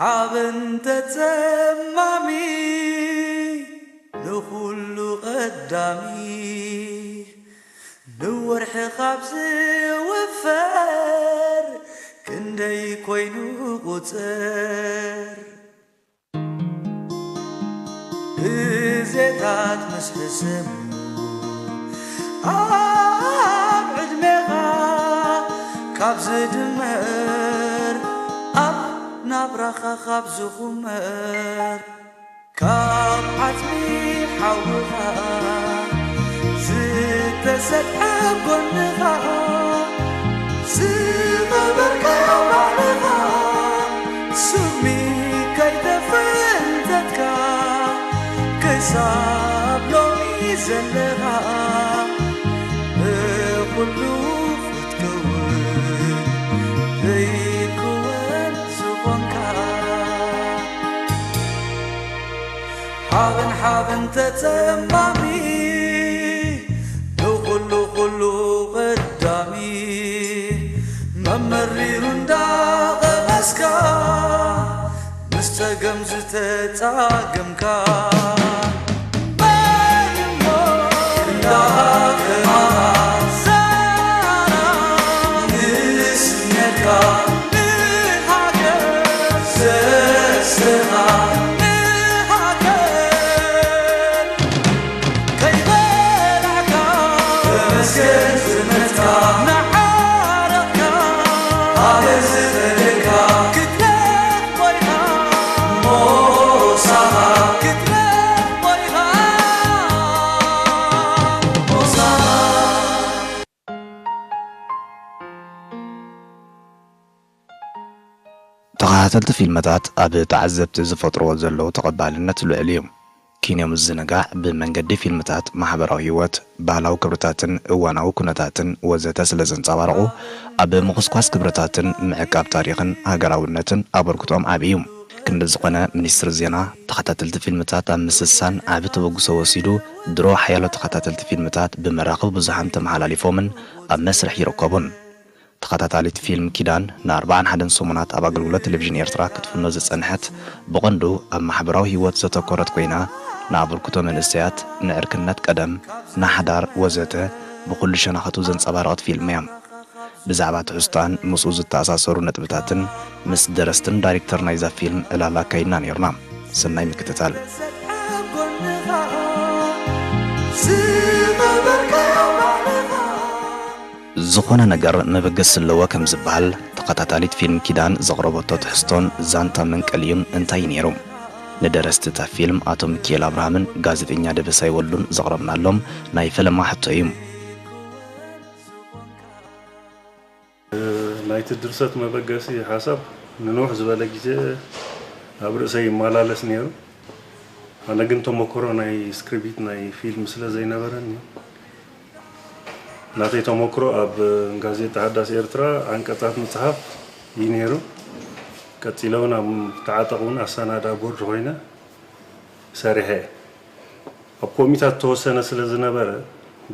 ዓብን ተጸማሚ ንኹሉ ቀዳሚ ንወርሒ ካብ ዝውፈር ክንደይ ኮይኑ ቁጽር ብዜታት ምስ ሕስም ኣብ ዕድሜኻ ካብ ዝድመር ኣብ ናብራኻ ካብ ዝኹመር ካብ ዓጽሚ ሓውኻ ዝተሰጥዐ ጎንኻ ዝቐበርካዮ ባዕልኻ ስሚ ከይተፈንተትካ ክሳብ ሎሚ ዘለኻ ብኹሉ ክትከውን ዘይክወን ዝኾንካ ሓበን ሓበን ተጸማሚ ንኹሉ ኩሉ ቀዳሚ መመሪሩ እንዳቐመስካ ምስ ጸገም ዝተጻገምካ መን እሞ እንዳኸማኻ ዛራ ንስሜትካ ንሃገር ዘስኻ ንሃገር ከይበላዕካ ተመስገን ዝመትካ ንዓረቕካ ኣበ ዝፈለካ ክትረኽ ኮይና ሞሳኻ ክትረኽ ኮይና ሞሳኻ ተኸታተልቲ ፊልምታት ኣብ ተዓዘብቲ ዝፈጥርዎ ዘለዉ ተቐባልነት ልዑል እዩ። ኪንዮ ምዝንጋዕ ብመንገዲ ፊልምታት ማሕበራዊ ህይወት፣ ባህላዊ ክብርታትን እዋናዊ ኩነታትን ወዘተ ስለ ዘንጸባረቑ፣ ኣብ ምኹስኳስ ክብርታትን ምዕቃብ ታሪኽን ሃገራውነትን ኣበርክቶኦም ዓቢ እዩ። ክንዲ ዝኾነ፣ ሚኒስትሪ ዜና ተኸታተልቲ ፊልምታት ኣብ ምስሳን ዓቢ ተበግሶ ወሲዱ፣ ድሮ ሓያሎ ተኸታተልቲ ፊልምታት ብመራኽቢ ብዙሓን ተመሓላሊፎምን ኣብ መስርሕ ይርከቡን። ተኸታታሊት ፊልም ኪዳን ንኣርባዓን ሓደን ሰሙናት ኣብ ኣገልግሎት ቴሌቪዥን ኤርትራ ክትፍኖ ዝጸንሐት፣ ብቐንዱ ኣብ ማሕበራዊ ህይወት ዘተኮረት ኮይና፣ ንኣበርክቶ መንእሰያት፣ ንዕርክነት ቀደም፣ ንሓዳር ወዘተ ብኹሉ ሸነኻቱ ዘንጸባረቐት ፊልም እያ። ብዛዕባ ትሕዝቶኣን ምስኡ ዝተኣሳሰሩ ነጥብታትን ምስ ደረስትን ዳይሬክተር ናይዛ ፊልም ዕላል ኣካይድና ነይርና። ሰናይ ምክትታል። ዝኾነ ነገር መበገሲ ኣለዎ ከም ዝበሃል፣ ተኸታታሊት ፊልም ኪዳን ዘቕረበቶ ትሕዝቶን ዛንታ መንቀሊኡን እንታይ እዩ ነይሩ? ንደረስቲ እታ ፊልም ኣቶ ሚኪኤል ኣብርሃምን ጋዜጠኛ ደበሳይ ወልዱን ዘቕረብናሎም ናይ ፈለማ ሕቶ እዩ። ናይቲ ድርሰት መበገሲ ሓሳብ ንንውሕ ዝበለ ግዜ ኣብ ርእሰይ ይመላለስ ነይሩ። ኣነ ግን ተመክሮ ናይ ስክሪፕት ናይ ፊልም ስለ ዘይነበረኒ፣ ናተይ ተመክሮ ኣብ ጋዜጣ ሓዳስ ኤርትራ ዓንቀጻት ምጽሓፍ እዩ ነይሩ። ቀጺለ እውን ኣብ ተዓጠቕ እውን ኣሰናዳ ቦርድ ኮይነ ሰሪሐ እየ። ኣብ ኮሚታት ዝተወሰነ ስለ ዝነበረ፣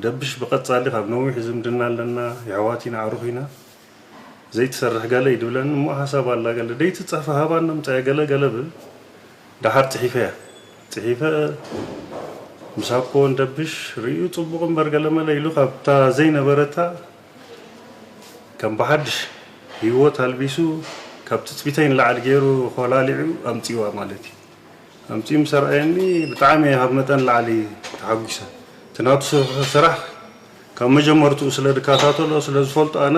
ደብሽ ብቐጻሊ ካብ ነዊሕ ዝምድና ኣለና፣ የሕዋት ኢና፣ ኣዕሩኽ ኢና፣ ዘይትሰርሕ ገለ እዩ ድብለኒ። እሞ ሓሳብ ኣላ ገለ፣ ደይትጽሕፊ ሃባና ምጻያ ገለ ገለ ብል። ደሓር ጽሒፈ እያ። ጽሒፈ ምስ ሃብኮ ወንደብሽ ርእዩ ጽቡቕ እምበር ገለ መለ ኢሉ ካብታ ዘይነበረታ ከም ብሓድሽ ህይወት ኣልቢሱ ካብ ትጽቢተይ ንላዕሊ ገይሩ ኮላሊዑ ኣምጺዋ ማለት እዩ። ኣምጺኡ ምስ ኣርኣየኒ ብጣዕሚ እየ ካብ መጠን ንላዕሊ ተሓጒሰ። እቲ ናቱ ስራሕ ካብ መጀመርትኡ ስለ ዝከታተሎ ስለ ዝፈልጦ ኣነ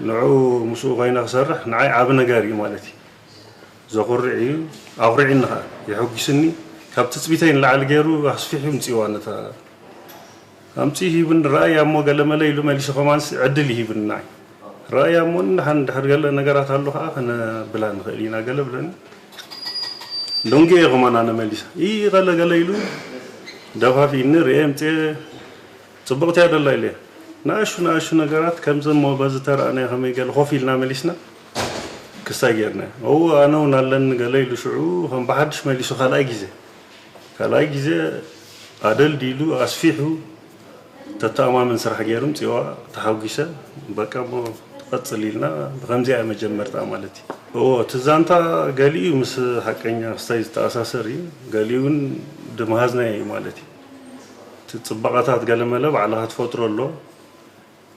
ንዕኡ ምስኡ ኮይነ ክሰርሕ ንዓይ ዓቢ ነገር እዩ ማለት እዩ። ዘኹርዕ እዩ፣ ኣኹሪዕኒ ኸኣ የሐጒስኒ። ካብ ትጽቢተይ ንላዕሊ ገይሩ ኣስፊሑ ኣምጺዋ ነታ ኣምጺኡ ሂብኒ፣ ረኣያ እሞ ገለ መለ ኢሉ መሊሱ ከማንስ ዕድል ይሂብኒ ንዓይ። ረኣያ እሞ ንሓን ድሕር ገለ ነገራት ኣሎ ኸኣ ከነብላ ንኽእል ኢና ገለ ብለኒ። ደንጉየ ከማን ኣነ መሊሰ። ይይ ገለ ገለ ኢሉ ደፋፊእኒ ርእየ ምጽየ ጽብቕቲ እያ ደላ ኢለ። ንኣሽቱ ንኣሽቱ ነገራት ከምዚ እሞ በዚ ተረኣናዮ ከመይ ገለ ኮፍ ኢልና መሊስና ክስታይ ጌርና። እው ኣነ እውን ኣለኒ ገለ ኢሉ ሽዑ ከም ብሓድሽ መሊሱ ካልኣይ ግዜ። ካልኣይ ግዜ ኣደልዲሉ ኣስፊሑ ተተኣማምን ስራሕ ገይሩ ምጽዋ ተሓጒሰ። በቃ እሞ ትቐጽል ኢልና ብከምዚኣ መጀመርታ ማለት እዩ። እዎ፣ እቲ ዛንታ ገሊኡ ምስ ሓቀኛ ክስታይ ዝተኣሳሰር እዩ፣ ገሊኡ እውን ድምሃዝናዮ እዩ ማለት እዩ። እቲ ጽባቐታት ገለመለ ባዕልኻ ትፈጥሮ ኣሎ።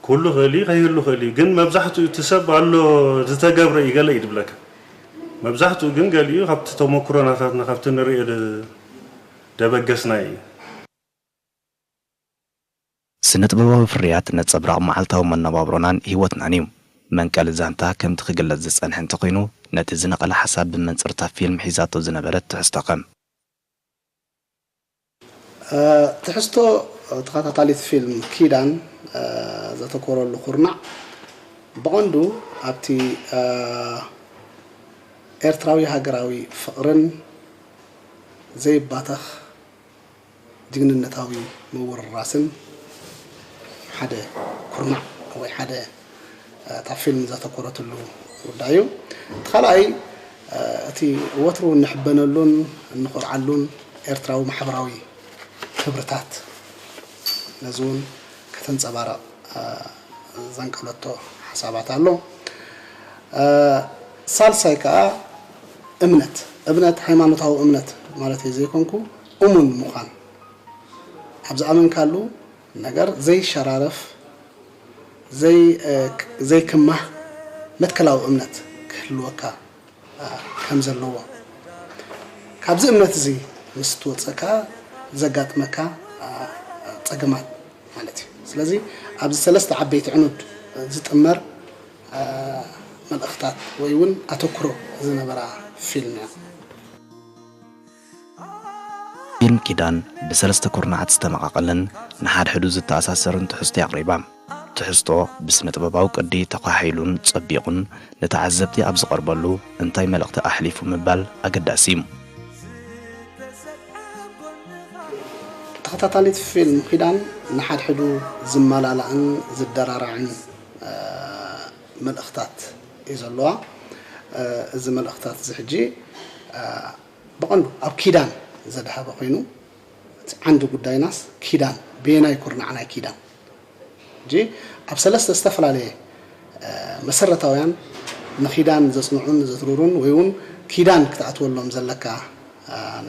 ክህሉ ክእል እዩ፣ ከይህሉ ክእል እዩ። ግን መብዛሕትኡ እቲ ሰብ ኣሎ ዝተገብረ እዩ ገለ እዩ ዝብለካ። መብዛሕትኡ ግን ገሊኡ ካብቲ ተመክሮ ናታትና ካብቲ ንርእዮ ደ-፣ ደበገስናዮ እዩ። ስነ ጥበባዊ ፍርያት ነጸብራቕ መዓልታዊ መነባብሮናን ህይወትናን እዩ። መንቀሊ ዛንታ ከምቲ ክግለጽ ዝጸንሐ እንተኾይኑ፣ ነቲ ዝነቐለ ሓሳብ ብመንጽርታ ፊልም ሒዛቶ ዝነበረት ትሕዝቶ ከም። ትሕዝቶ ተኸታታሊት ፊልም ኪዳን ዘተኮረሉ ኩርናዕ ብቐንዱ ኣብቲ ኤርትራዊ ሃገራዊ ፍቕርን ዘይባተኽ ጅግንነታዊ ምውርራስን ሓደ ኩርናዕ ወይ ሓደ እታ ፊልም ዘተኮረትሉ ጉዳይ እዩ። እቲ ካልኣይ እቲ ወትሩ እንሕበነሉን እንኾርዓሉን ኤርትራዊ ማሕበራዊ ክብርታት ነዚ እውን ከተንጸባርቕ ዘንቀለቶ ሓሳባት ኣሎ። ሳልሳይ ከኣ እምነት፣ እምነት ሃይማኖታዊ እምነት ማለት ዘይኮንኩ እሙን ምዃን ኣብ ዝኣመንካሉ ነገር ዘይሸራረፍ ዘይክማህ መትከላዊ እምነት ክህልወካ ከም ዘለዎ ካብዚ እምነት እዚ ምስ ትወፅእ ከዓ ዘጋጥመካ ፀገማት ማለት እዩ። ስለዚ ኣብዚ ሰለስተ ዓበይቲ ዕኑድ ዝጥመር መልእኽታት ወይ እውን ኣተኩሮ ዝነበራ ፊልም እያ። ፊልም ኪዳን ብሰለስተ ኩርናዓት ዝተመቓቐለን ንሓድሕዱ ዝተኣሳሰርን ትሕዝቶ ኣቕሪባ። ትሕዝቶ ብስነ ጥበባዊ ቅዲ ተኳሒሉን ጸቢቑን ንተዓዘብቲ ኣብ ዝቐርበሉ እንታይ መልእኽቲ ኣሕሊፉ ምባል ኣገዳሲ እዩ። ተኸታታሊት ፊልም ኪዳን ንሓድሕዱ ዝመላላእን ዝደራራዕን መልእኽታት እዩ ዘለዋ። እዚ መልእኽታት እዚ ሕጂ ብቐንዱ ኣብ ኪዳን ዘድሃበ ኮይኑ እቲ ዓንዲ ጉዳይናስ ኪዳን በየናይ ኩርናዕ ናይ ኪዳን እንጂ ኣብ ሰለስተ ዝተፈላለየ መሰረታውያን ንኪዳን ዘጽንዑን ዘትርሩን ወይ እውን ኪዳን ክትኣትወሎም ዘለካ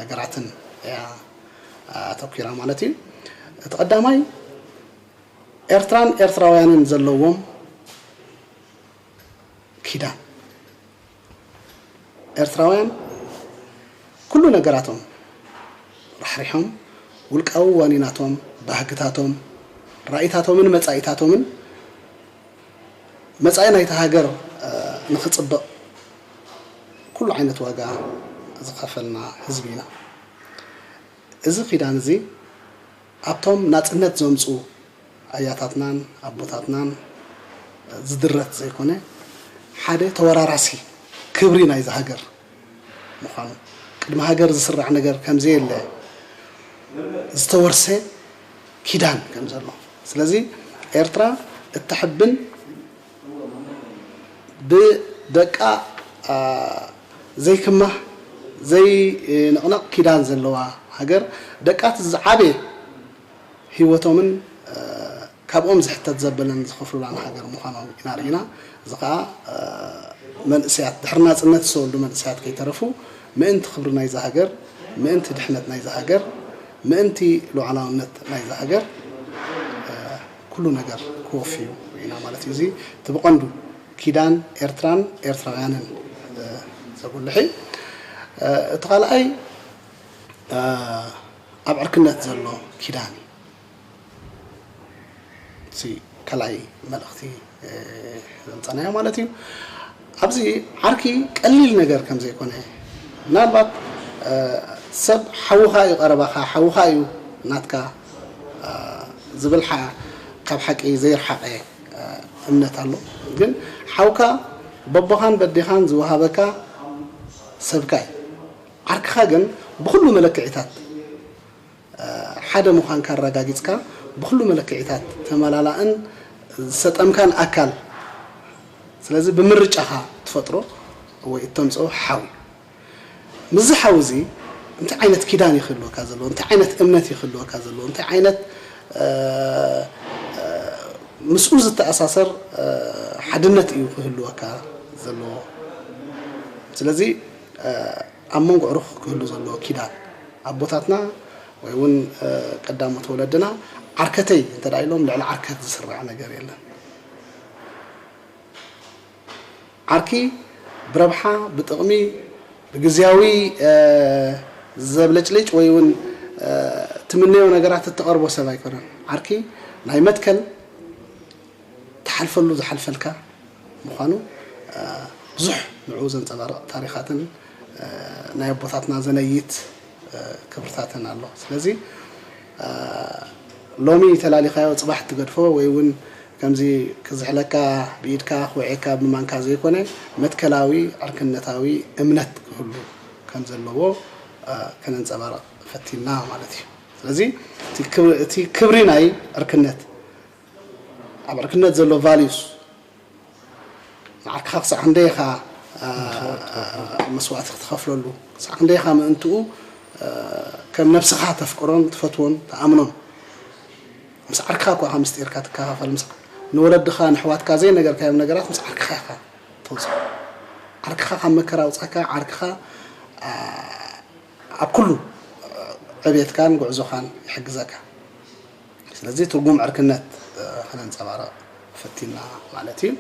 ነገራትን እያ ኣተኲራ ማለት እዩ። እቲ ቀዳማይ ኤርትራን ኤርትራውያንን ዘለዎም ኪዳን ኤርትራውያን ኩሉ ነገራቶም ራሕሪሖም ውልቃዊ ዋኒናቶም፣ ባህግታቶም፣ ራኢታቶምን መጻኢታቶምን መጻኢ ናይታ ሃገር ንኽጽብቕ ኩሉ ዓይነት ዋጋ ዝኸፈልና ህዝቢ ኢና። እዚ ኪዳን እዚ ኣብቶም ናጽነት ዘምጽኡ ኣያታትናን ኣቦታትናን ዝድረት ዘይኮነ ሓደ ተወራራሲ ክብሪ ናይዚ ሃገር ምዃኑ ቅድሚ ሃገር ዝስራዕ ነገር ከምዘየለ ዝተወርሰ ኪዳን ከም ዘሎ ስለዚ ኤርትራ እተሕብን ብደቃ ዘይክማህ ዘይንቕነቕ ኪዳን ዘለዋ ሃገር ደቃ እቲ ዝዓበየ ህይወቶምን ካብኦም ዝሕተት ዘበለን ዝኸፍሉላን ሃገር ምዃኖም ኢና ርኢና። እዚ ከዓ መንእሰያት ድሕሪ ናፅነት ዝተወልዱ መንእሰያት ከይተረፉ ምእንቲ ክብሪ ናይዛ ሃገር፣ ምእንቲ ድሕነት ናይዛ ሃገር፣ ምእንቲ ሉዓላውነት ናይዛ ሃገር ኩሉ ነገር ክወፍዩ ርኢና ማለት እዩ። እዚ እቲ ብቐንዱ ኪዳን ኤርትራን ኤርትራውያንን ዘጉልሕ እዩ። እቲ ካልኣይ ኣብ ዕርክነት ዘሎ ኪዳን እዩ። እቲ ካልኣይ መልእኽቲ ዘምፀናዮ ማለት እዩ። ኣብዚ ዓርኪ ቀሊል ነገር ከም ዘይኮነ ምናልባት ሰብ ሓውኻ እዩ ቀረባኻ ሓውኻ እዩ ናትካ ዝብል ካብ ሓቂ ዘይረሓቐ እምነት ኣሎ። ግን ሓውካ በቦኻን በዴኻን ዝወሃበካ ሰብካ እዩ። ዓርክኻ ግን ብኹሉ መለክዒታት ሓደ ምዃንካ ኣረጋጊጽካ ብኹሉ መለክዒታት ተመላላእን ዝሰጠምካን ኣካል ስለዚ ብምርጫኻ ትፈጥሮ ወይ እተምፅኦ ሓው እዩ። ምስዚ ሓው እዚ እንታይ ዓይነት ኪዳን እዩ ክህልወካ ዘለዎ፣ እንታይ ዓይነት እምነት እዩ ክህልወካ ዘለዎ፣ እንታይ ዓይነት ምስኡ ዝተኣሳሰር ሓድነት እዩ ክህልወካ ዘለዎ። ስለዚ ኣብ መንጎ ዕሩኽ ክህሉ ዘለዎ ኪዳን ኣቦታትና ወይ እውን ቀዳሞት ወለድና ዓርከተይ እንተ ኢሎም ልዕሊ ዓርከት ዝስራዕ ነገር የለን። ዓርኪ ብረብሓ ብጥቕሚ ብግዝያዊ ዘብለጭልጭ ወይ እውን ትምነዮ ነገራት እትቐርቦ ሰብ ኣይኮነን። ዓርኪ ናይ መትከል ትሓልፈሉ ዝሓልፈልካ ምዃኑ ብዙሕ ንዕኡ ዘንጸባርቕ ታሪኻትን ናይ ኣቦታትና ዘነይት ክብርታትን ኣሎ። ስለዚ ሎሚ ተላሊኻዮ ጽባሕ ትገድፎ ወይ እውን ከምዚ ክዝሕለካ ብኢድካ ክውዕየካ ብማንካ ዘይኮነ መትከላዊ ዕርክነታዊ እምነት ክህሉ ከም ዘለዎ ከነንጸባርቕ ፈቲና ማለት እዩ። ስለዚ እቲ ክብሪ ናይ ዕርክነት ኣብ ዕርክነት ዘሎ ቫልዩስ ንዓርክኻ ክሳዕ ክንደይ ኢኻ መስዋእቲ ክትኸፍለሉ፣ ክሳዕ ክንደይ ኢኻ ምእንትኡ ከም ነብስኻ ተፍቅሮን ትፈትዎን ትኣምኖን። ምስ ዓርክኻ እኳ ኢኻ ምስጢርካ ትከፋፈል፣ ምስ ንወለድኻ ንሕዋትካ ዘይነገርካዮም ነገራት ምስ ዓርክኻ ኢኻ ተውፅኦ። ዓርክኻ ካብ መከራ ኣውፃካ፣ ዓርክኻ ኣብ ኩሉ ዕብየትካን ጉዕዞኻን ይሕግዘካ። ስለዚ ትርጉም ዕርክነት ከነንፀባርቕ ፈቲና ማለት እዩ።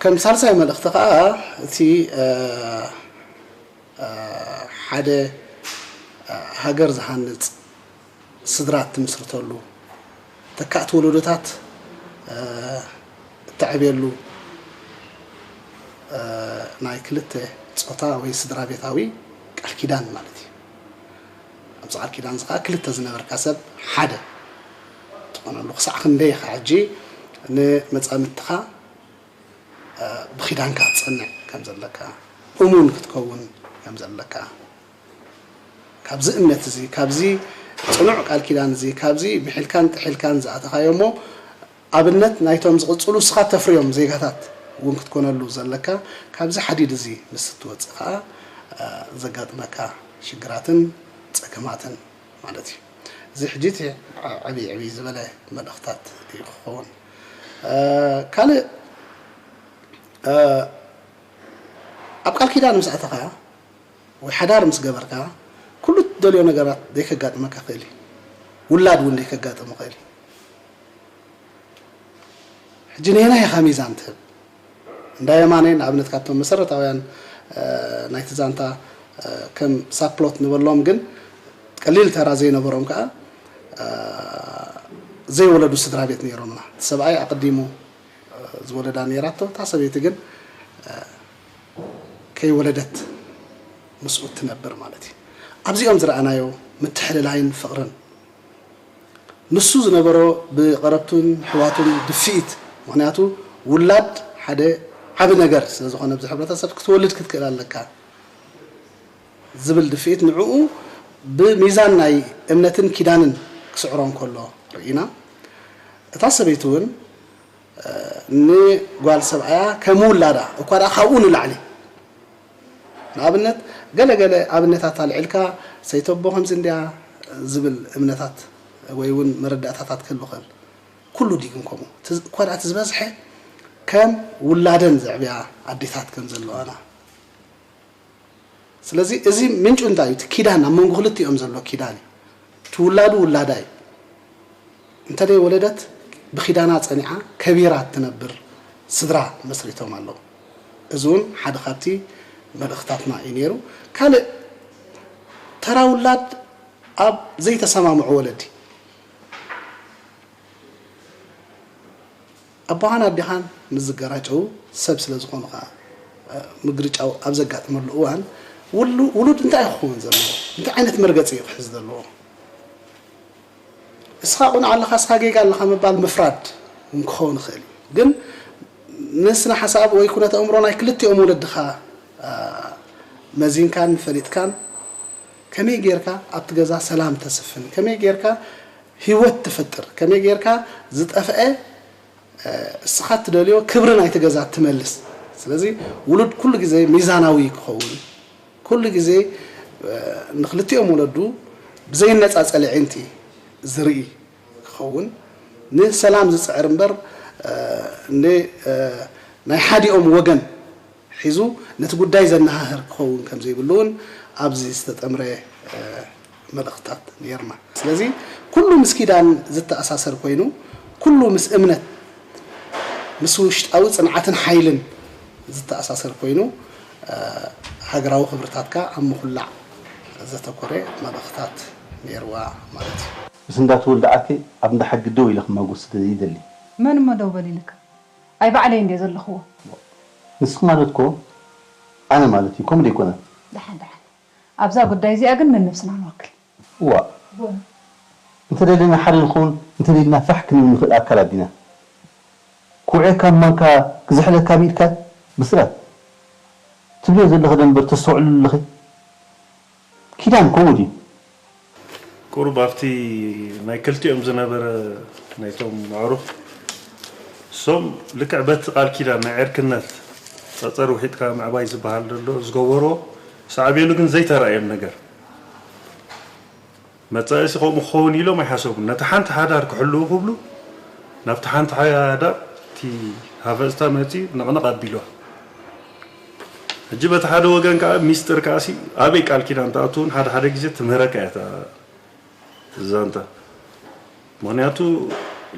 ከም ሳልሳይ መልእኽቲ ከዓ እቲ ሓደ ሃገር ዝሃንፅ ስድራ እትምስርተሉ፣ ተካእቲ ወለዶታት እተዕብየሉ ናይ ክልተ ፆታ ወይ ስድራ ቤታዊ ቃል ኪዳን ማለት እዩ። ኣብዚ ቃል ኪዳን እዚ ከዓ ክልተ ዝነበርካ ሰብ ሓደ ትኾነሉ። ክሳዕ ክንደይ ኢኻ ሕጂ ንመፃምድትኻ ብኪዳንካ ክትፀንዕ ከም ዘለካ፣ እሙን ክትከውን ከም ዘለካ፣ ካብዚ እምነት እዚ፣ ካብዚ ፅኑዕ ቃል ኪዳን እዚ፣ ካብዚ ምሒልካን ጥሒልካን ዝኣተኻዮ እሞ ኣብነት ናይቶም ዝቕፅሉ እስኻ ተፍርዮም ዜጋታት እውን ክትኮነሉ ዘለካ፣ ካብዚ ሓዲድ እዚ ምስ እትወፅእ ከዓ ዘጋጥመካ ሽግራትን ፀገማትን ማለት እዩ። እዚ ሕጂ እቲ ዓብይ ዕብይ ዝበለ መልእኽታት እዩ ክኸውን። ካልእ ኣብ ቃል ኪዳን ምስ ኣተኻ ወይ ሓዳር ምስ ገበርካ ኩሉ እትደልዮ ነገራት ዘይከጋጥመካ ይኽእል እዩ። ውላድ እውን ዘይከጋጥም ይኽእል እዩ። ሕጂ ነየናይ ኢኻ ሚዛን ትህብ? እንዳ የማነይ ንኣብነት ካብቶም መሰረታውያን ናይቲ ዛንታ ከም ሳፕሎት ንበሎም ግን ቀሊል ተራ ዘይነበሮም ከዓ ዘይወለዱ ስድራ ቤት ነይሮምና። እቲ ሰብኣይ ኣቐዲሙ ዝወለዳ ነይራቶ፣ እታ ሰበይቲ ግን ከይወለደት ምስኡ እትነብር ማለት እዩ። ኣብዚኦም ዝረኣናዮ ምትሕልላይን ፍቕርን ንሱ ዝነበሮ ብቐረብቱን ኣሕዋቱን ድፍኢት፣ ምኽንያቱ ውላድ ሓደ ዓቢ ነገር ስለ ዝኾነ ኣብዚ ሕብረተሰብ ክትወልድ ክትክእል ኣለካ ዝብል ድፍኢት ንዕኡ ብሚዛን ናይ እምነትን ኪዳንን ክስዕሮ እንከሎ ርኢና። እታ ሰበይቲ እውን ንጓል ሰብኣያ ከም ውላዳ እኳ ደኣ ካብኡ ንላዕሊ ንኣብነት ገለ ገለ ኣብነታት ኣልዒልካ ሰይተቦ ከምዚ እንድያ ዝብል እምነታት ወይ እውን መረዳእታታት ክህሉ ክእል ኩሉ ዲግን ከምኡ እኳ ደኣ እቲ ዝበዝሐ ከም ውላደን ዘዕብያ ኣዴታት ከም ዘለዋና ስለዚ እዚ ምንጩ እንታይ እዩ እቲ ኪዳን ኣብ መንጎ ክልቲኦም ዘሎ ኪዳን እዩ እቲ ውላዱ ውላዳ እዩ እንተደይ ወለደት ብኺዳና ጸኒዓ ከቢራ እትነብር ስድራ መስሪቶም ኣለዉ። እዚ እውን ሓደ ካብቲ መልእኽታትና እዩ ነይሩ። ካልእ ተራ ውላድ ኣብ ዘይተሰማምዑ ወለዲ ኣቦኻን ኣዴኻን ምስ ዝገራጨዉ ሰብ ስለ ዝኾኑ ከዓ ምግርጫው ኣብ ዘጋጥመሉ እዋን ውሉድ እንታይ ክኸውን ዘለዎ እንታይ ዓይነት መርገፂ እዩ ክሕዝ ዘለዎ እስኻ ቁኑዕ ኣለኻ እስኻ ጌጋ ኣለኻ ምባል ምፍራድ እውን ክኸውን ይኽእል እዩ ግን ንስነ ሓሳብ ወይ ኩነት ኣእምሮ ናይ ክልቲኦም ወለድኻ መዚንካን ፈሊጥካን ከመይ ጌርካ ኣብቲ ገዛ ሰላም ተስፍን ከመይ ጌርካ ህይወት ትፈጥር ከመይ ጌርካ ዝጠፍአ እስኻ ትደልዮ ክብሪ ናይቲ ገዛ ትመልስ ስለዚ ውሉድ ኩሉ ግዜ ሚዛናዊ ክኸውን ኩሉ ግዜ ንክልቲኦም ወለዱ ብዘይነፃፀል ዕንቲ ዝርኢ ክኸውን ንሰላም ዝፅዕር እምበር ናይ ሓዲኦም ወገን ሒዙ ነቲ ጉዳይ ዘነሃህር ክኸውን ከም ዘይብሉ እውን ኣብዚ ዝተጠምረ መልእኽትታት ነይርና። ስለዚ ኩሉ ምስ ኪዳን ዝተኣሳሰር ኮይኑ፣ ኩሉ ምስ እምነት፣ ምስ ውሽጣዊ ጽንዓትን ሓይልን ዝተኣሳሰር ኮይኑ፣ ሃገራዊ ክብርታትካ ኣብ ምኹላዕ ዘተኮረ መልእኽትታት ነይርዋ ማለት እዩ። ምስ እንዳ ተወልደ ዓርከይ ኣብ እንዳ ሓጊ ደው ኢለ ክማጎስ ይደሊ። መን እሞ ደው በል ኢልካ? ኣይ ባዕለይ እንድየ ዘለኽዎ። ንስኺ ማለት እኮ ኣነ ማለት እዩ፣ ከምኡ ደይኮነ? ደሓን ደሓን። ኣብዛ ጉዳይ እዚኣ ግን ነንብስና ንወክል። እዋእ፣ እንተደሊና ሓደ ንኸውን፣ እንተደሊና ፋሕ ክንብል ንኽእል ኣካላት ዲና። ክውዕየካ ማንካ ክዝሕለካ ብኢድካ ብስራት ትብልዮ ዘለኺ ደንበር ተስተውዕልሉ ኣለኺ? ኪዳን ከምኡ ድዩ? ቁሩብ ኣብቲ ናይ ክልቲኦም ዝነበረ ናይቶም ኣዕሩኽ እሶም ልክዕ በቲ ቃል ኪዳን ናይ ዕርክነት ጸጸር ውሒጥካ ምዕባይ ዝበሃል ዘሎ ዝገበርዎ ሳዕቤኑ ግን ዘይተራእዮም ነገር መጻኢሲ ከምኡ ክኸውን ኢሎም ኣይሓሰቡን። ነቲ ሓንቲ ሓዳር ክሕልዉ ክብሉ ናብቲ ሓንቲ ሓዳር እቲ ሃፈጽታ መጺኡ ንቕንቕ ኣቢልዋ። ሕጂ በቲ ሓደ ወገን ከዓ ሚስጥር ከዓሲ ኣበይ ቃል ኪዳን ትኣቱ እውን ሓደ ሓደ ግዜ ትምህረካ እያ እታ ዛንታ። ምኽንያቱ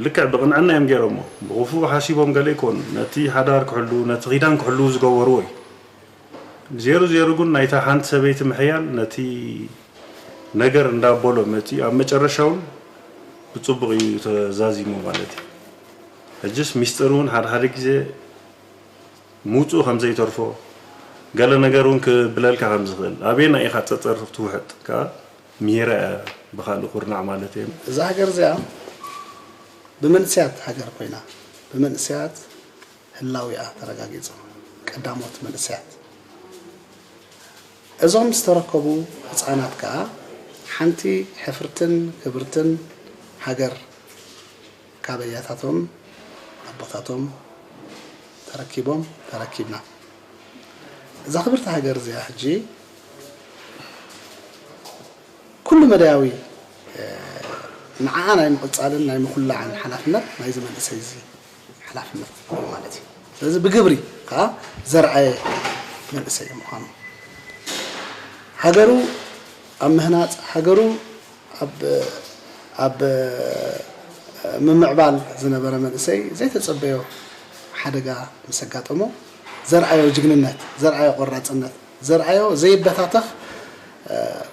ልክዕ ብቕንዕና እዮም ገይሮሞ። ብኽፉእ ሓሲቦም ገለ ይኮኑ። ነቲ ሓዳር ክሕልዉ፣ ነቲ ኪዳን ክሕልዉ ዝገበርዎ እዩ። ዜሩ ዜሩ ግን ናይታ ሓንቲ ሰበይቲ ምሕያል ነቲ ነገር እንዳበሎ መፂኡ ኣብ መጨረሻ እውን ብፅቡቕ እዩ ተዛዚሙ ማለት እዩ። ሕጅስ ሚስጥር እውን ሓደ ሓደ ግዜ ምውፅኡ ከም ዘይተርፎ ገለ ነገር እውን ክብለልካ ከም ዝኽእል ኣበየና ኢኻ ፀፀር ትውሕጥ ከዓ ምሂራ እያ ብኻልእ ኩርናዕ ማለት እየ። እዛ ሃገር እዚኣ ብመንእሰያት ሃገር ኮይና ብመንእሰያት ህላዊኣ ተረጋጊጹ ቀዳሞት መንእሰያት እዞም ዝተረከቡ ህጻናት ከኣ ሓንቲ ሕፍርትን ክብርትን ሃገር ካብ ኣያታቶም ኣቦታቶም ተረኪቦም ተረኪብና እዛ ክብርቲ ሃገር እዚኣ ሕጂ ኩሉ መዳያዊ ንዓኣ ናይ ምቕጻልን ናይ ምኹላዕን ሓላፍነት ናይዚ መንእሰይ እዚ ሓላፍነት እዩ ማለት እዩ። ስለዚ ብግብሪ ከዓ ዘርኣየ መንእሰይ እዩ ምዃኑ ሃገሩ ኣብ ምህናፅ ሃገሩ ኣብ ኣብ ምምዕባል ዝነበረ መንእሰይ ዘይተፀበዮ ሓደጋ ምስ ኣጋጠሞ ዘርኣዮ ጅግንነት ዘርኣዮ ቆራፅነት ዘርኣዮ ዘይበታተኽ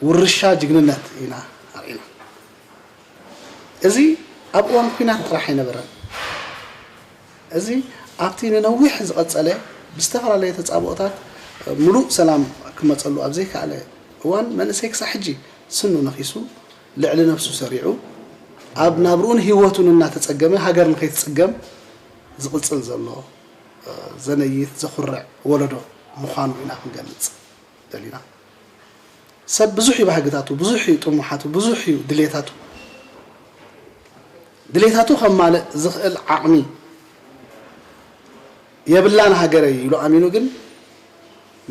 ውርሻ ጅግንነት ኢና ኣርኢና። እዚ ኣብ እዋን ኲናት ጥራሕ ኣይነበረን። እዚ ኣብቲ ንነዊሕ ዝቐጸለ ብዝተፈላለየ ተጻብኦታት ምሉእ ሰላም ክመጸሉ ኣብ ዘይከኣለ እዋን መንእሰይ ክሳዕ ሕጂ ስኑ ነኺሱ ልዕሊ ነብሱ ሰሪዑ ኣብ ናብርኡን ህይወቱን እናተጸገመ ሃገር ንኸይትጽገም ዝቕጽል ዘሎ ዘነይት ዘኹርዕ ወለዶ ምዃኑ ኢና ክንገልጽ። ደሊና ሰብ ብዙሕ እዩ ባህግታቱ ብዙሕ እዩ ጥሙሓቱ ብዙሕ እዩ ድሌታቱ ድሌታቱ ከማልእ ዝኽእል ዓቕሚ የብላን ሃገረይ ኢሉ ኣሚኑ ግን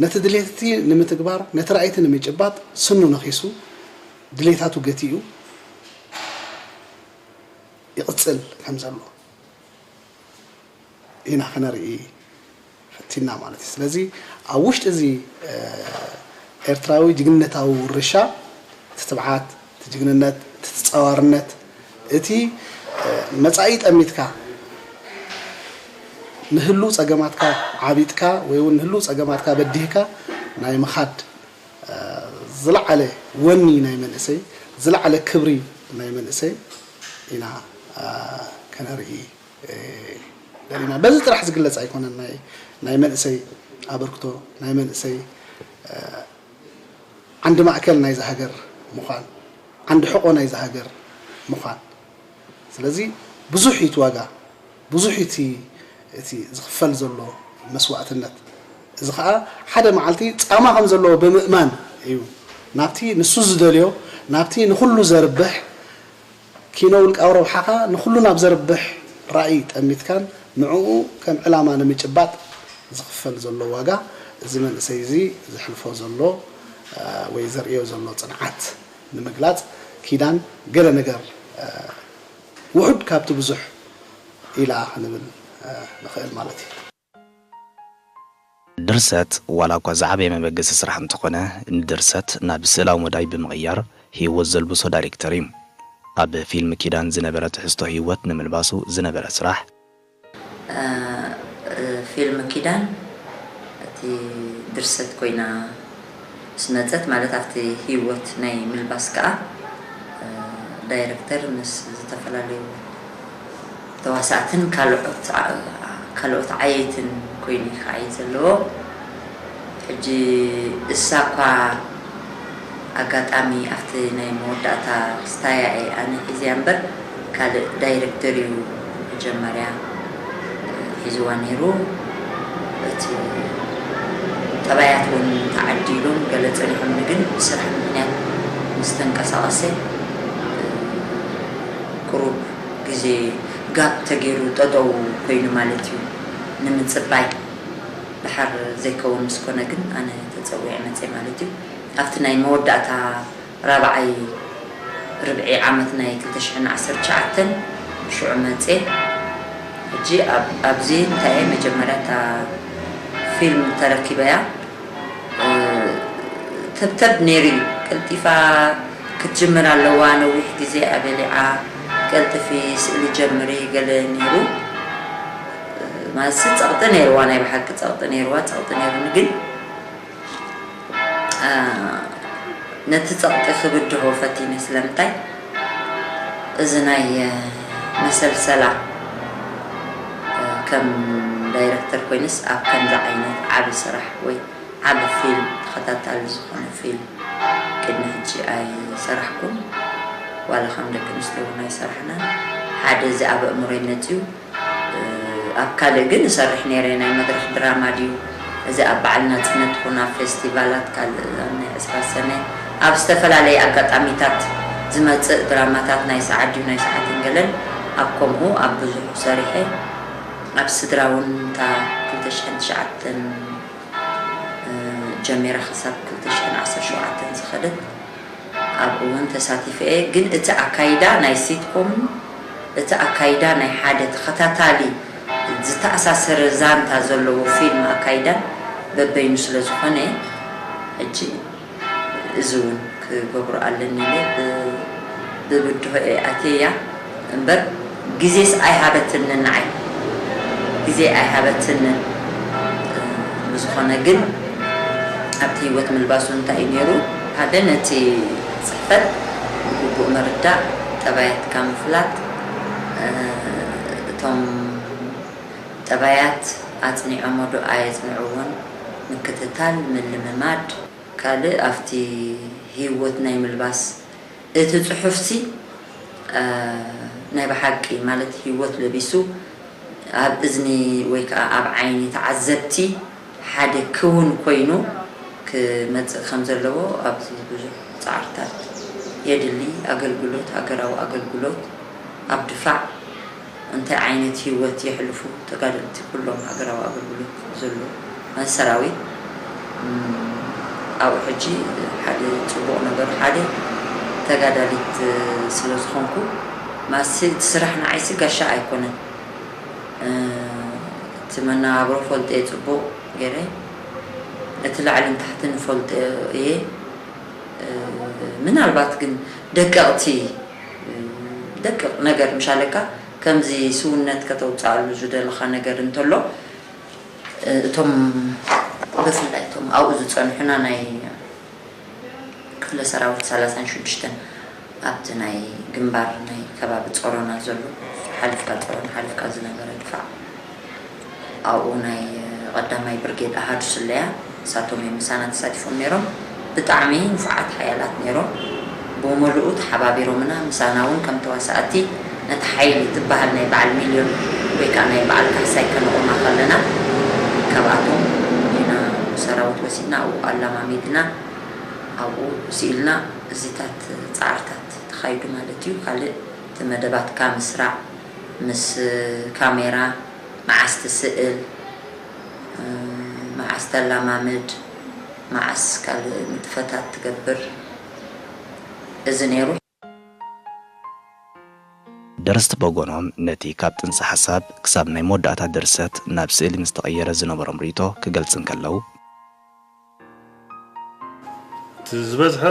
ነቲ ድሌትቲ ንምትግባር ነቲ ራእይቲ ንምጭባጥ ስኑ ነኺሱ ድሌታቱ ገቲኡ ይቕጽል ከም ዘሎ ኢና ክነርኢ ፈቲና ማለት እዩ። ስለዚ ኣብ ውሽጢ እዚ ኤርትራዊ ጅግንነታዊ ውርሻ እቲ ትብዓት፣ እቲ ጅግንነት፣ እቲ ተጻዋርነት፣ እቲ መጻኢ ጠሚትካ ንህሉ ጸገማትካ ዓቢጥካ ወይ እውን ንህሉ ጸገማትካ በዲህካ ናይ ምኻድ ዝለዓለ ወኒ ናይ መንእሰይ ዝለዓለ ክብሪ ናይ መንእሰይ ኢና ከነርኢ ደሊና። በዚ ጥራሕ ዝግለጽ ኣይኮነን ናይ ናይ መንእሰይ ኣበርክቶ ናይ መንእሰይ ዓንዲ ማእከል ናይዚ ሃገር ምዃን ዓንዲ ሕቆ ናይዚ ሃገር ምዃን ስለዚ ብዙሕ እዩ እቲ ዋጋ ብዙሕ እቲ እቲ ዝኽፈል ዘሎ መስዋእትነት እዚ ከዓ ሓደ መዓልቲ ፃማ ከም ዘለዎ ብምእማን እዩ ናብቲ ንሱ ዝደልዮ ናብቲ ንኩሉ ዘርብሕ ኪኖ ውልቃዊ ረብሓኻ ንኹሉ ናብ ዘርብሕ ራእይ ጠሚትካን ንዕኡ ከም ዕላማ ንምጭባጥ ዝኽፈል ዘሎ ዋጋ እዚ መንእሰይ እዚ ዘሕልፎ ዘሎ ወይ ዘርእዮ ዘሎ ጽንዓት ንምግላጽ ኪዳን ገለ ነገር ውሑድ ካብቲ ብዙሕ ኢላ ክንብል ንኽእል ማለት እዩ። ድርሰት ዋላ እኳ ዝዓበየ መበገሲ ስራሕ እንተኾነ፣ ንድርሰት ናብ ስእላዊ መዳይ ብምቕያር ህይወት ዘልብሶ ዳይሬክተር እዩ። ኣብ ፊልም ኪዳን ዝነበረ ትሕዝቶ ህይወት ንምልባሱ ዝነበረ ስራሕ፣ ፊልም ኪዳን እቲ ድርሰት ኮይና ምስ መፀት፣ ማለት ኣብቲ ህይወት ናይ ምልባስ ከዓ ዳይረክተር ምስ ዝተፈላለዩ ተዋሳእትን ካልኦት ዓየይትን ኮይኑ እዩ ከዓ እዩ ዘለዎ። ሕጂ እሳ እኳ ኣጋጣሚ ኣብቲ ናይ መወዳእታ ክስታያ እየ ኣነ ሒዝያ እምበር፣ ካልእ ዳይረክተር እዩ መጀመርያ ሒዝዋ ነይሩ። እቲ ጠባያት እውን ተዓዲሎም ገለ ጸኒሖምኒ፣ ግን ብስራሕ ምኽንያት ምስ ተንቀሳቐሰ ቁሩብ ግዜ ጋፕ ተገይሩ ጠጠው ኮይኑ ማለት እዩ ንምጽባይ። ድሓር ዘይከውን ምስ ኮነ ግን ኣነ ተጸዊዐ መጽየ ማለት እዩ። ኣብቲ ናይ መወዳእታ ራብዓይ ርብዒ ዓመት ናይ ክልተ ሽሕን ዓሰርተ ትሽዓተን ሽዑ መጽየ። ሕጂ ኣብ- ኣብዚ እንታይ እየ መጀመርያ እታ ፊልም ተረኪበያ ተብተብ ነይሩ እዩ። ቀልጢፋ ክትጅምር ኣለዋ፣ ነዊሕ ግዜ ኣበሊዓ፣ ቀልጥፊ ስእሊ ጀምሪ ገለ ነይሩ። ማለት ጸቕጢ ነይርዋ፣ ናይ ብሓቂ ጸቕጢ ነይርዋ፣ ጸቕጢ ነይሩኒ። ግን ነቲ ጸቕጢ ክብድሆ ፈቲነ። ስለምንታይ? እዚ ናይ መሰልሰላ ከም ዳይረክተር ኮይንስ ኣብ ከምዚ ዓይነት ዓቢ ስራሕ ወይ ዓቢ ፊልም፣ ተኸታታሊ ዝኾነ ፊልም ቅድሚ ሕጂ ኣይሰራሕኩን። ዋላ ከም ደቂ ኣንስትዮ እውን ኣይሰራሕናን። ሓደ እዚ ኣብ ኣእምሮይ መፅዩ። ኣብ ካልእ ግን እሰርሕ ነይረ። ናይ መድረኽ ድራማ ድዩ፣ እዚ ኣብ በዓል ናፅነት ይኹን ኣብ ፌስቲቫላት፣ ካልእ ኣብ ናይ ዕስራ ሰነ ኣብ ዝተፈላለየ ኣጋጣሚታት ዝመፅእ ድራማታት፣ ናይ ሰዓት ድዩ ናይ ሰዓትን ገለን፣ ኣብ ከምኡ ኣብ ብዙሕ ሰሪሐ። ኣብ ስድራ እውን እታ ክልተ ሽሕን ትሽዓተን ጀሚራ ክሳብ ክልተ ሽሕን ዓሰርተ ሸውዓተን ዝኸደት ኣብኡ እውን ተሳቲፈ እየ። ግን እቲ ኣካይዳ ናይ ሲትኮምን እቲ ኣካይዳ ናይ ሓደ ተኸታታሊ ዝተኣሳሰረ ዛንታ ዘለዎ ፊልም ኣካይዳን በበይኑ ስለ ዝኾነ፣ ሕጂ እዚ እውን ክገብሮ ኣለኒ ኢለ ብ- ብብድሆ እየ ኣትየያ እምበር፣ ግዜስ ኣይሃበትንን ንዓይ፣ ግዜ ኣይሃበትንን። ብዝኾነ ግን ኣብቲ ህይወት ምልባሱ እንታይ እዩ ነይሩ? ሓደ ነቲ ፅሕፈት ብግቡእ ምርዳእ፣ ጠባያትካ ምፍላጥ፣ እቶም ጠባያት ኣፅኒዖሞ ዶ ኣየፅንዕዎን ምክትታል፣ ምልምማድ። ካልእ ኣብቲ ህይወት ናይ ምልባስ እቲ ፅሑፍሲ ናይ ብሓቂ ማለት ህይወት ለቢሱ ኣብ እዝኒ ወይ ከዓ ኣብ ዓይኒ ተዓዘብቲ ሓደ ክውን ኮይኑ ክመፅእ ከም ዘለዎ ኣብዚ ብዙሕ ፃዕርታት የድሊ። ኣገልግሎት፣ ሃገራዊ ኣገልግሎት ኣብ ድፋዕ እንታይ ዓይነት ህይወት የሕልፉ ተጋደልቲ ኩሎም ሃገራዊ ኣገልግሎት ዘሎ ሰራዊት ኣብኡ ሕጂ ሓደ ፅቡቕ ነገር ሓደ ተጋዳሊት ስለ ዝኾንኩ ማሲ እቲ ስራሕ ንዓይሲ ጋሻ ኣይኮነን። እቲ መነባብሮ ፈልጦ እየ ፅቡቕ ገይረ፣ እቲ ላዕልን ታሕትን ፈልጦ እየ። ምናልባት ግን ደቀቕቲ ደቅቕ ነገር ምሻለካ ከምዚ ስውነት ከተውፅኣሉ ዝደለኻ ነገር እንተሎ እቶም ብፍላይ እቶም ኣብኡ ዝፀንሑና ናይ ክፍለ ሰራዊት ሰላሳን ሽዱሽተን ኣብቲ ናይ ግንባር ናይ ከባቢ ፀሮና ዘሎ ሓሊፍካ ፀሮና ሓሊፍካ ዝነበረ ድፋዕ ኣብኡ ናይ ቀዳማይ ብርጌድ ኣሃዱ ስለያ ንሳቶም እዮም ምሳና ተሳቲፎም ነይሮም። ብጣዕሚ ንፉዓት ሓያላት ነይሮም። ብመሉኡ ተሓባቢሮምና ምሳና እውን ከም ተዋሳእቲ ነቲ ሓይሊ ትበሃል ናይ በዓል ሚልዮን ወይ ከዓ ናይ በዓል ካሕሳይ ከነቑማ ከለና ካብኣቶም ኢና ሰራዊት ወሲድና ኣብኡ ኣላማሚድና ኣብኡ ስኢልና እዚታት ፃዕርታት ተኻይዱ ማለት እዩ። ካልእ እቲ መደባትካ ምስራዕ ምስ ካሜራ መዓስ ትስእል፣ መዓስ ተላማምድ፣ መዓስ ካልእ ንጥፈታት ትገብር እዚ ነይሩ። ደረስቲ ብወገኖም ነቲ ካብ ጥንሲ ሓሳብ ክሳብ ናይ መወዳእታ ድርሰት ናብ ስእሊ ምስ ተቐየረ ዝነበሮም ርእይቶ ክገልጽ እንከለዉ፣ እቲ ዝበዝሐ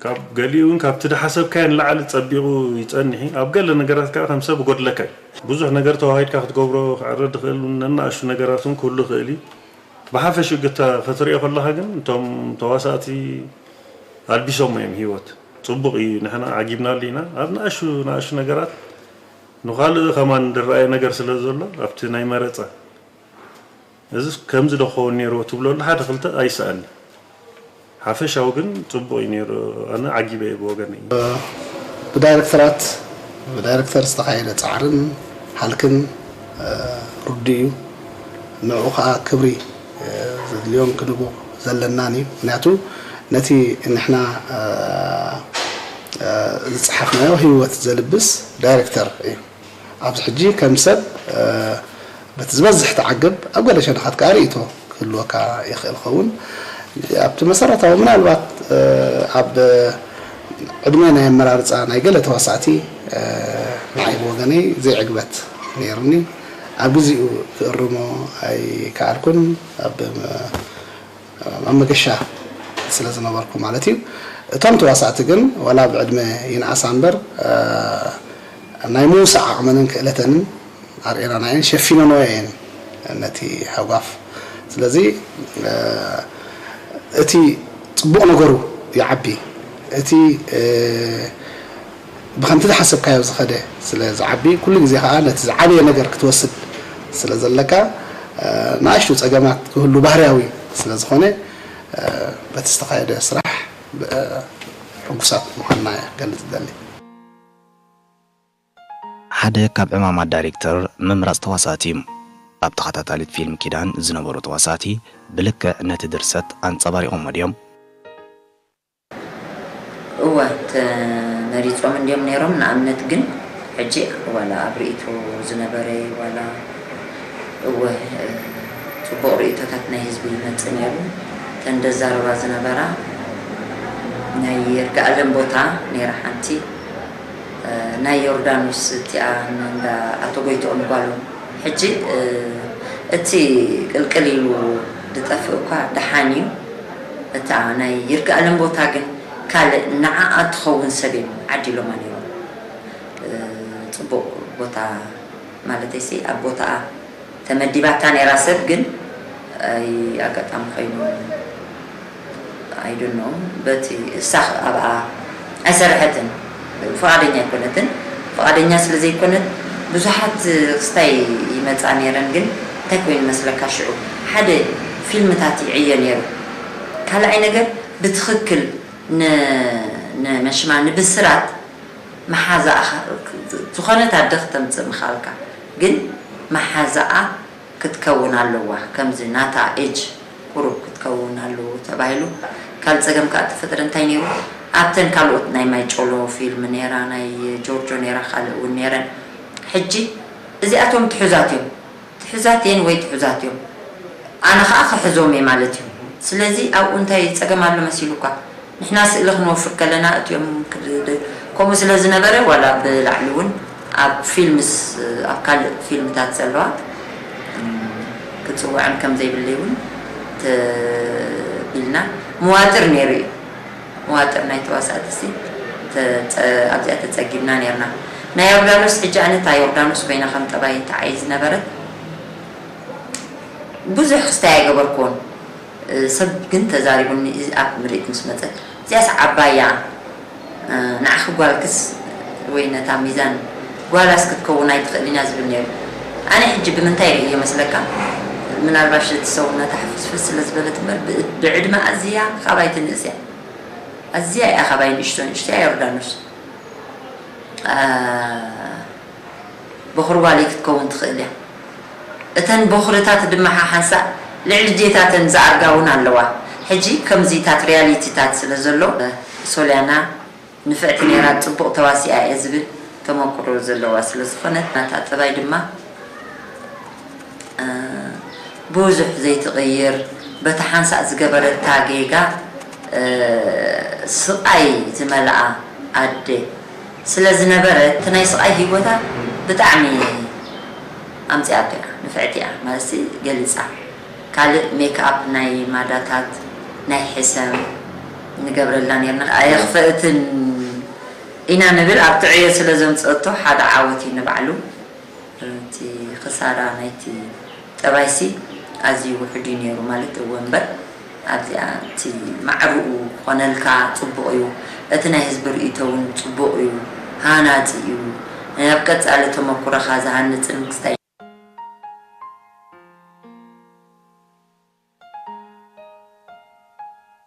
ካብ ገሊኡ እውን ካብቲ ዝሓሰብካዮ ንላዕሊ ጸቢቑ ይጸንሕ እዩ። ኣብ ገለ ነገራት ከኣ ከም ሰብ ይጎድለካ እዩ። ብዙሕ ነገር ተዋሂድካ ክትገብሮ ክዕረ ዝኽእል እውን ነናእሹ ነገራት እውን ክህሉ ይኽእል እዩ። ብሓፈሽኡ ግታ ክትሪኦ ከለኻ ግን እቶም ተዋሳእቲ ኣልቢሶሞ እዮም ህይወት። ጽቡቕ እዩ፣ ንሕና ዓጊብናሉ ኢና። ኣብ ንኣሽቱ ንኣሽቱ ነገራት ንኻልእ ከማን ዝረኣየ ነገር ስለ ዘሎ ኣብቲ ናይ መረጻ እዚ ከምዚ ዶ ክኸውን ነይርዎ ትብለሉ ሓደ ክልተ ኣይስኣን። ሓፈሻዊ ግን ጽቡቕ እዩ ነይሩ። ኣነ ዓጊበ እየ ብወገነይ። ብዳይረክተራት ብዳይረክተር ዝተኻየደ ፃዕርን ሃልክን ርዱእ እዩ። ንዕኡ ከዓ ክብሪ ዘድልዮም ክንቦ ዘለናን እዩ። ምክንያቱ ነቲ ንሕና ዝፀሓፍናዮ ህይወት ዘልብስ ዳይረክተር እዩ። ኣብዚ ሕጂ ከም ሰብ በቲ ዝበዝሕ ትዓግብ ኣብ ገለ ሸነኻት ከዓ ርእይቶ ክህልወካ ይኽእል ኸውን። ኣብቲ መሰረታዊ ምናልባት ኣብ ዕድመ ናይ ኣመራርፃ ናይ ገለ ተዋሳእቲ ንዓይ ብወገነይ ዘይዕግበት ነይሩኒ። ኣብ ግዚኡ ክእርሞ ኣይከኣልኩን። ኣብ ኣብ መገሻ ስለ ዝነበርኩ ማለት እዩ። እቶም ተዋሳእቲ ግን ዋላ ብዕድመ ይንኣሳ እምበር ናይ ምውሳእ ዓቕመንን ክእለተንን ኣርእየናና እየን፣ ሸፊነንኦ እየን ነቲ ሃጓፍ። ስለዚ እቲ ፅቡቕ ነገሩ ይዓቢ፣ እቲ ብከምቲ ዝሓሰብካዮ ዝኸደ ስለ ዝዓቢ ኩሉ ግዜ ከዓ ነቲ ዝዓበየ ነገር ክትወስድ ስለ ዘለካ ንኣሽቱ ፀገማት ክህሉ ባህርያዊ ስለ ዝኾነ በቲ ዝተኻየደ ስራሕ ሕጉሳት ምዃንና እየ ክገልፅ ዝደሊ። ሓደ ካብ ዕማማት ዳይሬክተር ምምራፅ ተዋሳእቲ እዩ። ኣብ ተኸታታሊት ፊልም ኪዳን ዝነበሩ ተዋሳእቲ ብልክዕ ነቲ ድርሰት ኣንፀባሪቖሞ ድዮም? እወ ተመሪጾም እንድዮም ነይሮም። ንኣብነት ግን ሕጂ ዋላ ኣብ ርእይቶ ዝነበረ ዋላ እወ ጽቡቕ ርእይቶታት ናይ ህዝቢ ይመጽእ ነይሩ። እተን ደዛረባ ዝነበራ ናይ ይርጋኣለም ቦታ ነይራ ሓንቲ፣ ናይ ዮርዳኖስ እቲኣ እንዳ ኣቶ ጎይትኦም ጓሎም። ሕጂ እቲ ቅልቅል ኢሉ ዝጠፍእ እኳ ደሓን እዩ። እታ ናይ ይርጋኣለም ቦታ ግን ካልእ ንዓኣ ትኸውን ሰብ እዮም ዓዲሎማ ነይሮም። ጽቡቕ ቦታ ማለተይሲ ኣብ ቦታኣ ተመዲባታ ነይራ ሰብ ግን ኣይ ኣጋጣሚ ኮይኑ I don't know በቲ እሳ ኣብኣ ኣይሰረሐትን ፍቓደኛ ኣይኮነትን። ፍቓደኛ ስለ ዘይኮነት ብዙሓት ክስታይ ይመፃ ነይረን ግን እንታይ ኮይኑ መስለካ ሽዑ ሓደ ፊልምታት ይዕየ ነይሩ። ካልኣይ ነገር ብትኽክል ንመሽማ ንብስራት መሓዛኣ ዝኾነት ኣደ ክተምፅእ ምኻልካ ግን መሓዛኣ ክትከውን ኣለዋ ከምዚ ናታ age ቁሩብ ክትከውን ኣለዎ ተባሂሉ ካልእ ፀገም ከዓ ተፈጠረ እንታይ ነይሩ ኣብተን ካልኦት ናይ ማይ ጮሎ ፊልም ነይራ ናይ ጆርጆ ነይራ ካልእ እውን ነይረን ሕጂ እዚኣቶም ትሑዛት እዮም ትሑዛት እየን ወይ ትሑዛት እዮም ኣነ ከዓ ክሕዞም እየ ማለት እዩ ስለዚ ኣብኡ እንታይ ፀገም ኣሎ መሲሉኳ ንሕና ስእሊ ክንወፍር ከለና እቲኦም ከምኡ ስለ ዝነበረ ዋላ ብላዕሊ እውን ኣብ ፊልምስ ኣብ ካልእ ፊልምታት ዘለዋ ክፅውዐን ከም ዘይብለይ እውን ተቢልና መዋጥር ነይሩ እዩ መዋጥር ናይ ተዋሳእቲ ሲ ኣብዚኣ ተፀጊምና ነርና ናይ ዮርዳኖስ ሕጂ ኣነ እታ ዮርዳኖስ ኮይና ከም ጠባይ ተዓይ ዝነበረት ብዙሕ ክስታይ ኣይገበርክዎን ሰብ ግን ተዛሪቡኒ ኣብ ምርኢት ምስ መፀ እዚኣስ ዓባያ ንዓኺ ጓልክስ ወይ ነታ ሚዛን ጓላስ ክትከውን ኣይትኽእልን እያ ዝብል ነይሩ ኣነ ሕጂ ብምንታይ ርእዮ መስለካ ምናልባሽ እቲ ሰውነታ ሕፍስፍስ ስለ ዝበለት እምበር ብዕድመ ኣዝያ ካባይ ትንእስ እያ ኣዝያ እያ ካባይ ንእሽቶ ንእሽቶ እያ ዮርዳኖስ በኹሪ ጓለይ ክትከውን ትኽእል እያ። እተን በኹርታት ድማ ሓሓንሳእ ልዕሊ ዴታተን ዝኣርጋ እውን ኣለዋ። ሕጂ ከምዚታት ሪያሊቲታት ስለ ዘሎ ሶልያና ንፍዕቲ ነይራ፣ ፅቡቕ ተዋሲኣ እየ ዝብል ተመኩሮ ዘለዋ ስለ ዝኾነት ናታ ጠባይ ድማ ብዙሕ ዘይትቕይር በታ ሓንሳእ ዝገበረታ ጌጋ ስቓይ ዝመልኣ ኣደ ስለ ዝነበረ እቲ ናይ ስቓይ ህይወታ ብጣዕሚ ኣምጺኣቶ እያ፣ ንፍዕቲ እያ ማለት ገሊጻ። ካልእ ሜክኣፕ ናይ ማዳታት ናይ ሕሰም ንገብረላ ነርና። ኣየኽፈእትን ኢና ንብል ኣብቲ ዕዮ ስለ ዘምጸእቶ ሓደ ዓወት እዩ ንባዕሉ። እቲ ክሳራ ናይቲ ጠባይሲ ኣዝዩ ውሑድ እዩ ነይሩ ማለት እወ እምበር ኣብዚኣ እቲ ማዕርኡ ክኾነልካ ጽቡቕ እዩ። እቲ ናይ ህዝቢ ርእይቶ እውን ጽቡቕ እዩ፣ ሃናጺ እዩ። ናይ ኣብ ቀጻሊ ተመኩሮኻ ዝሃንጽን ክስታይ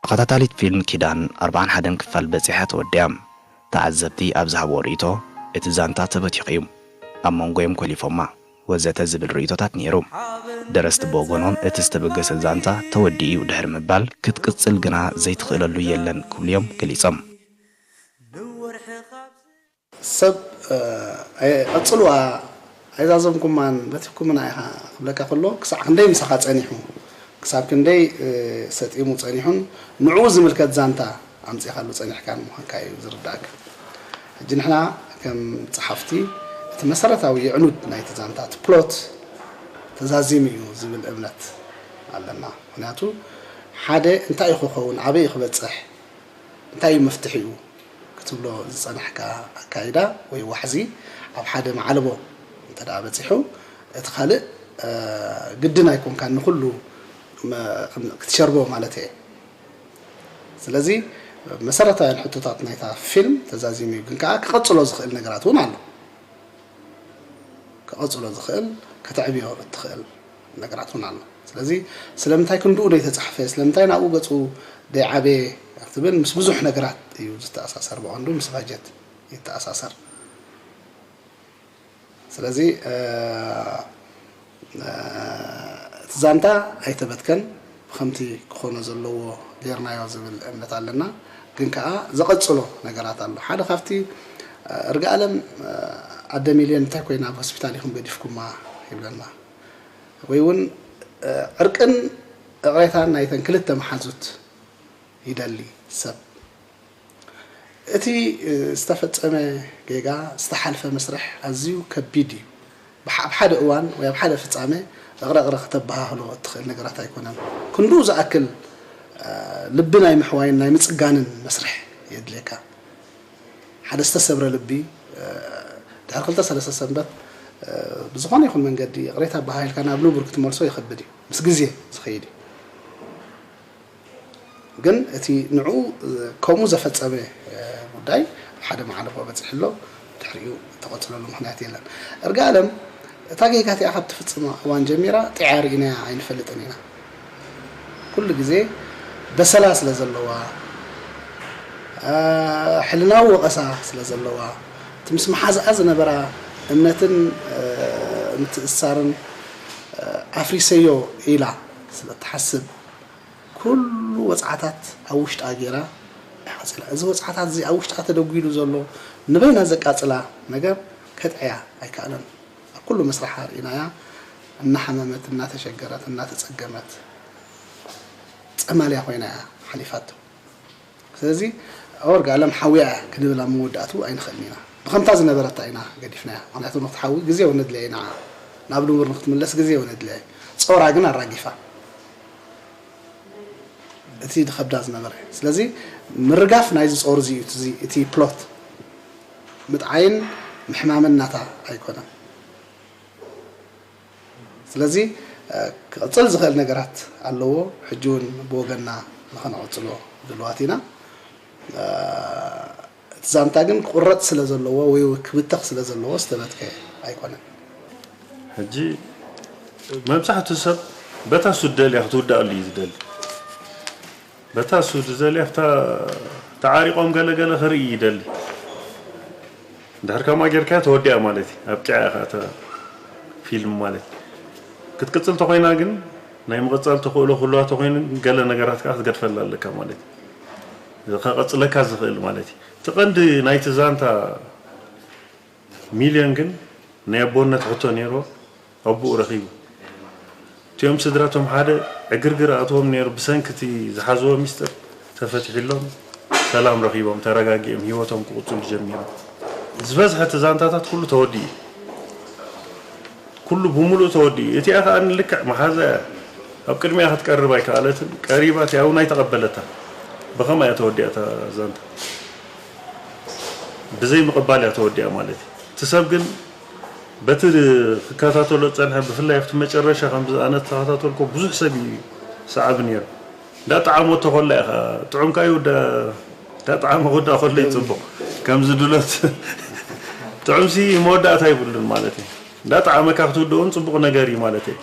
ተኸታታሊት ፊልም ኪዳን ኣርብዓን ሓደን ክፋል በጺሓ ተወዲኣ። ተዓዘብቲ ኣብ ዝሃብዎ ርእይቶ፣ እቲ ዛንታ ተበቲኹ እዩ፣ ኣብ መንጎ እዮም ኮሊፎማ፣ ወዘተ ዝብል ርእይቶታት ነይሩ። ደረስቲ ብወገኖም፣ እቲ ዝተበገሰ ዛንታ ተወዲኡ እዩ ድሕሪ ምባል፣ ክትቅጽል ግና ዘይትኽእለሉ የለን ክብሉ እዮም ገሊጾም። ሰብ ቀጽልዋ ኣይዛዘምኩማን በቲኩምና ኢኻ ክብለካ ከሎ ክሳዕ ክንደይ ምሳኻ ጸኒሑ ክሳብ ክንደይ ሰጢሙ ጸኒሑን ንዕኡ ዝምልከት ዛንታ ኣምጺእካሉ ጸኒሕካን ምዃንካ እዩ ዝርዳእካ። ሕጂ ንሕና ከም ጸሓፍቲ እቲ መሰረታዊ የዕኑድ ናይቲ ዛንታ እቲ ፕሎት ተዛዚሙ እዩ ዝብል እምነት ኣለና። ምክንያቱ ሓደ እንታይ እዩ ክኸውን ኣበይ እዩ ክበጽሕ እንታይ እዩ መፍትሒኡ ክትብሎ ዝጸናሕካ ኣካይዳ ወይ ዋሕዚ ኣብ ሓደ መዓልቦ እንተ ደኣ በጺሑ እቲ ካልእ ግድን ኣይኮንካን ንኹሉ ክትሸርቦ ማለት እየ። ስለዚ መሰረታውያን ሕቶታት ናይታ ፊልም ተዛዚሙ እዩ፣ ግን ከኣ ክቐጽሎ ዝኽእል ነገራት እውን ኣሎ። ክቐጽሎ ዝኽእል ከተዕብዮ እትኽእል ነገራት እውን ኣሎ። ስለዚ ስለምንታይ ክንድኡ ደይተጻሕፈ፣ ስለምንታይ ናብኡ ገጹ ደይዓበየ ክትብል ምስ ብዙሕ ነገራት እዩ ዝተኣሳሰር፣ ብቐንዱ ምስ ባጀት ይተኣሳሰር። ስለዚ እቲ ዛንታ ኣይተበትከን፣ ብኸምቲ ክኾኖ ዘለዎ ጌርናዮ ዝብል እምነት ኣለና። ግን ከኣ ዘቐጽሎ ነገራት ኣሎ። ሓደ ካብቲ እርግኣለም ኣደ ሚልዮን እንታይ ኮይና ኣብ ሆስፒታል ኢኹም ገዲፍኩማ ይብለና። ወይ እውን ዕርቅን እቕሬታን ናይተን ክልተ መሓዙት ይደሊ ሰብ። እቲ ዝተፈጸመ ጌጋ፣ ዝተሓልፈ መስርሕ ኣዝዩ ከቢድ እዩ። ኣብ ሓደ እዋን ወይ ኣብ ሓደ ፍጻመ እቕረቕረ ከተበሃህሎ እትኽእል ነገራት ኣይኮነን። ክንድኡ ዝኣክል ልቢ ናይ ምሕዋይን ናይ ምጽጋንን መስርሕ የድልየካ። ሓደ ዝተሰብረ ልቢ ድሕሪ ክልተ ሰለስተ ሰንበት ብዝኾነ ይኹን መንገዲ ይቕሬታ ኣበሃሂልካ ናብ ንቡር ክትመልሶ ይኸብድ እዩ። ምስ ግዜ ዝኸይድ እዩ። ግን እቲ ንዕኡ ከምኡ ዘፈጸመ ጉዳይ ኣብ ሓደ መዓልቦ በጺሑ ኣሎ። ድሕሪኡ እተቐጽለሉ ምኽንያት የለን። እርጋኣለም እታ ጌጋ እቲኣ ካብ ትፍጽም እዋን ጀሚራ ጥዕያ ርኢናያ ኣይንፈልጥን ኢና። ኩሉ ግዜ በሰላ ስለ ዘለዋ፣ ሕልናዊ ወቐሳ ስለ ዘለዋ፣ እቲ ምስ መሓዝኣ ዝነበራ እምነትን ምትእስሳርን ኣፍሪሰዮ ኢላ ስለ እትሓስብ፣ ኩሉ ወጽዓታት ኣብ ውሽጣ ገይራ እያ ቀጺላ። እዚ ወጽዓታት እዚ ኣብ ውሽጣ ተደጒሉ ዘሎ ንበይና ዘቃጽላ ነገር ከጥዕያ ኣይከኣለን። ኣብ ኩሉ መስርሓ ርኢናያ እናሓመመት፣ እናተሸገረት፣ እናተጸገመት ጸማልያ ኮይና እያ ሓሊፋቶ። ስለዚ ኣወርጋለም ሓውያ እያ ክንብል ኣብ መወዳእትኡ ኣይንኽእልን ኢና። ብኸምታ ዝነበረታ ኢና ገዲፍናያ። ምኽንያቱ ንክትሓዊ ግዜ እውን ነድልያ ኢና። ናብ ንቡር ንክትምለስ ግዜ እውን ነድልያ እዩ። ጾራ ግን ኣራጊፋ። እቲ ዝኸብዳ ዝነበረ። ስለዚ ምርጋፍ ናይዚ ጾር እዚ እዩ እቲ ፕሎት። ምጥዓይን ምሕማምን ናታ ኣይኮነን። ስለዚ ክቕጽል ዝኽእል ነገራት ኣለዎ። ሕጂ እውን ብወገንና ንኸነቐጽሎ ድልዋት ኢና። እቲ ዛንታ ግን ክቑረጽ ስለ ዘለዎ ወይ ክብተኽ ስለ ዘለዎ ዝተበትከ ኣይኮነን። ሕጂ መብዛሕትኡ ሰብ በታ እሱ ዝደልያ ክትውዳእሉ እዩ ዝደሊ። በታ እሱ ዝደልያ ኣብታ ተዓሪቖም ገለ ገለ ክርኢ ይደሊ። እንድሕር ከምኣ ጌርካያ ተወዲኣ ማለት እዩ። ኣብቂዓ ኢኻ እታ ፊልም ማለት እዩ። ክትቅጽል ተኾይና ግን ናይ ምቕጻል ተኽእሎ ክህልዋ ተኾይኑ ገለ ነገራት ከኣ ክትገድፈላ ኣለካ ማለት እዩ። ከቐጽለካ ዝኽእል ማለት እዩ። እቲ ቀንዲ ናይቲ ዛንታ ሚልዮን ግን ናይ ኣቦነት ሕቶ ነይርዎ ኣቦኡ ረኺቡ። እቲኦም ስድራ እቶም ሓደ ዕግርግር ኣእትዎም ነይሩ ብሰንኪ እቲ ዝሓዝዎ ሚስጥር ተፈቲሕሎም ሰላም ረኺቦም ተረጋጊኦም ሂወቶም ክቕጽሉ ጀሚሮም። ዝበዝሐ እቲ ዛንታታት ኩሉ ተወዲኡ እዩ። ኩሉ ብምሉእ ተወዲኡ እዩ። እቲኣ ከኣ ልክዕ መሓዛ እያ። ኣብ ቅድሚኣ ክትቀርብ ኣይከኣለትን። ቀሪባ እቲኣ እውን ኣይተቐበለታ። ብኸምኣ እያ ተወዲኣ እታ ዛንታ። ብዘይ ምቕባል እያ ተወዲኣ ማለት እዩ። እቲ ሰብ ግን በቲ ክከታተሎ ዝጸንሐ፣ ብፍላይ ኣብቲ መጨረሻ ከምዚ ኣነ ዝተኸታተልኮ ብዙሕ ሰብ እዩ ሰዓቢ ነይሩ። እንዳጠዓሞ ተኾላ ኢኻ፣ ጥዑምካ እዩ፣ እንዳ-፣ እንዳጠዓሞ ክወዳ ከሎ እዩ ጽቡቕ። ከምዚ ድሎት ጥዑምሲ መወዳእታ ይብሉን ማለት እዩ። እንዳጠዓመካ ክትውድኦን ጽቡቕ ነገር እዩ ማለት እዩ።